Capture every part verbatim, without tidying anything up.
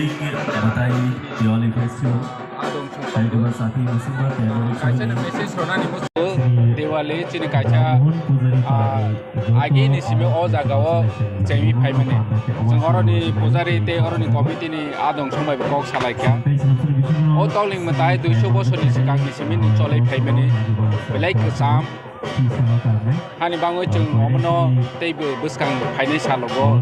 Batai Diwali Festival. Adong sung Hai dua sati musim ba Diwali kaisa ni message rona ni musu Diwali chini kaisa, ah, agi ni simi o jaga o chengwi phaimani. Chwng oroni pujari tei oroni committee ni adong sung bai kok salaikha. O tolning mwtai duiso bosor ni swkang ni simi ni cholwi phaimani. Belai kwcham. Hani bangwi chwng omono teibo bwskang phainai salogo,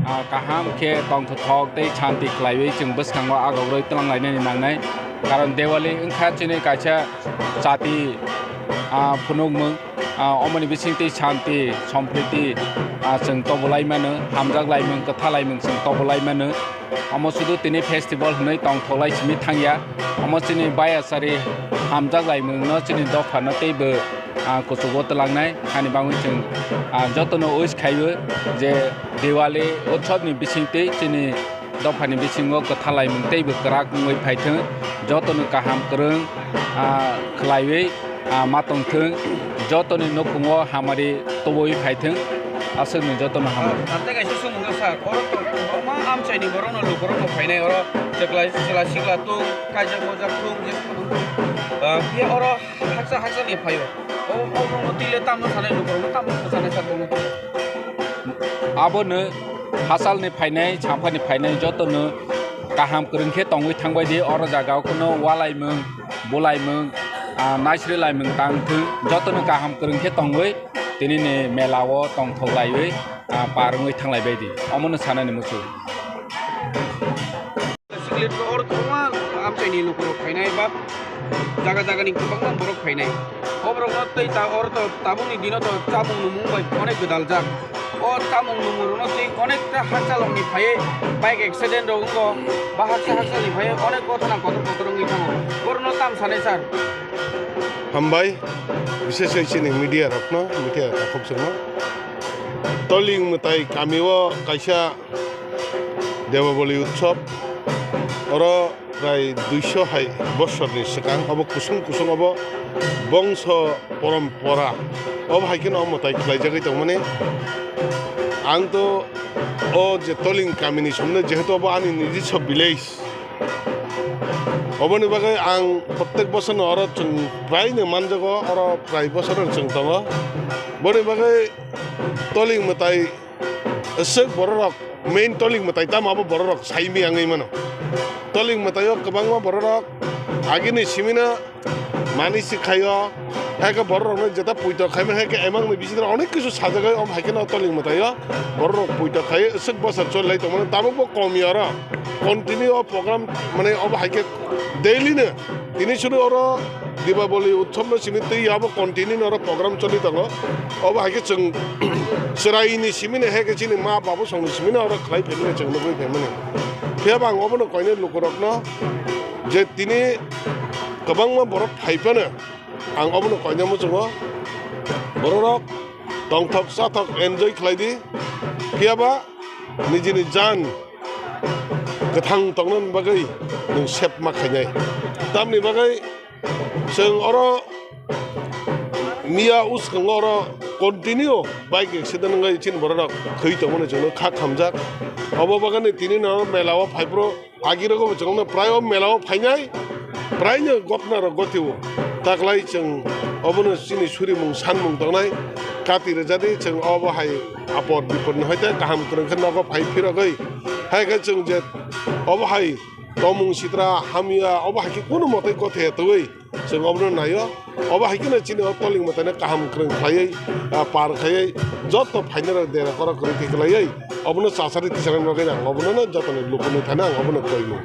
ah, kaham khe tongthothok tei shanti khlaiwi chwng bwskango agogrwi twlang lainani nangnai. Karon Diwali wngkha chini kaisa chati, ah, phunukmung, ah, omoni bisingtwi shanti, sompriti, ah, chwng tobulai mano, hamjak laimung, kwtha laimung chwng tobulai mano. Omo sudu tini festival hwnwi tongthoklai simi thangya. Omo chini bayasari hamjak laimungno chini dophano teibo, ah, kuchugo twlangnai. Hani bangwi chwng, ah, jotono wish khaio je Diwali utsobni bisingtwi chini dophani bisingo kwtha laimung teibo kwrak wngwi phaithwng. Jotono kaham kwrwng, ah, khlaiwi ah, ma tongthwng, jotoni nukhungo hamari tubui phaithwng, aswkni jotono hamari. Tei kaisa swngmung khe sir, oro to kwbangma amchaini borokno lukurokno phainai, oro chwla, chwla sikla tung, kaijak bojak tung, je, ah, phiya oro haksa haksani phaio. O, o, o, twi le tamno sanai lukurokno tamno sanai sir bono. Abono hachalni phainai, champhani phainai jotono kaham kwrwng khe tongwi thangbai di, oro jaga o kheno walaimung, bulaimung, ah, naisri laimung tang thung, jotono kaham kwrwng khe tongwi tini ni mela o tongthok laiwi, ah, par wngwi thanglai bai di, omono sanani muchung. Siklet oro kwbangma amchaini lukurok phainai ba jaga jagani kwbangma borok phainai. O borokno tei ta oro to tabukni dino to chamung numung bai onek gwdaljak. O chamung numung rokno tei onekta hakchalokni phaiwi bike accident rok wngo ba haksa hakchalokni phaiwi onek gothana kotor kotor wngwi thango. Borokno tam sanai sir? Hambai, bisesoi chini media rokno, media takhuk chwngno. Toling mwtai kami o kaisa Debaboli Utsob, oro prai duiso hai bosorni swkang, obo kusung kusung, obo bongso porompora, obo hai kheno omo tai khlaijagwi tongmani. Ang to o je Toling kamini somno, jehetu obo ani nijiswa village, oboni bagwi ang prottek bosorno oro chwng praino manjago, oro prai bosorno chwng tongo. Boni bagwi Toling mwtai Aswk bororok main Toling mwtai tamo abo bororok saimi wngwi mano. Toling mwtaio kwbangma bororok agini simino mani si khaio, hai khe bororokno jeta puito khaimani, hai khe emangni bisingtwi onek kisu sajagwi, om hai kheno Toling mwtaio bororok puito khaiwi aswk bwswk choli lai tongmani. Tabukbo komi oro continue o program, mane obo hai khe daily no. Tini suru oro Dibaboli utsob no simi twi abo continue no oro program choli tongo. Obo hai khe chwng chwraini simi no, hai khe chini ma babu song ni simi no oro khlai phaimani, chwng nugwi phaimani. Phiya bo ang obo no koinai lukurok no je tini kwbangma borok phai phano ang obo no koinai muchungo. Borok rok tongthok chathok enjoy khlai di. Phiya ba nijini jan kwthang tongnani bagwi nwng sep ma khainai. Tamni bagwi chwng oro miya uskango oro continue bike accident wngwi chini borok rok thwi tongmani chwngno kha khamjak. Obo bagwi tini no mela o phaiphuru agi rogo bo chwngno prai o mela o phainai, prai no gotna rok gotio. Taklai chwng obono chini surimung sanmung tongnai, kati rwjadi chwng obo hai apod bipod ni hoite kaham kwrwng khe nogo phai phirogwi. Hai khe chwng je obo hai tomung sitra hamya obo hai khe kunu mote gothe twi chwng obono naio. Obo hai kheno chini o Toling mwtaino kaham kwrwng khlaiwi, ah, par khaiwi joto phainai rok dera khoro kwrwi khe khlaiwi obono chasari tisarani bagwi ang obono no jotoni lukurokni thani ang obono koimung.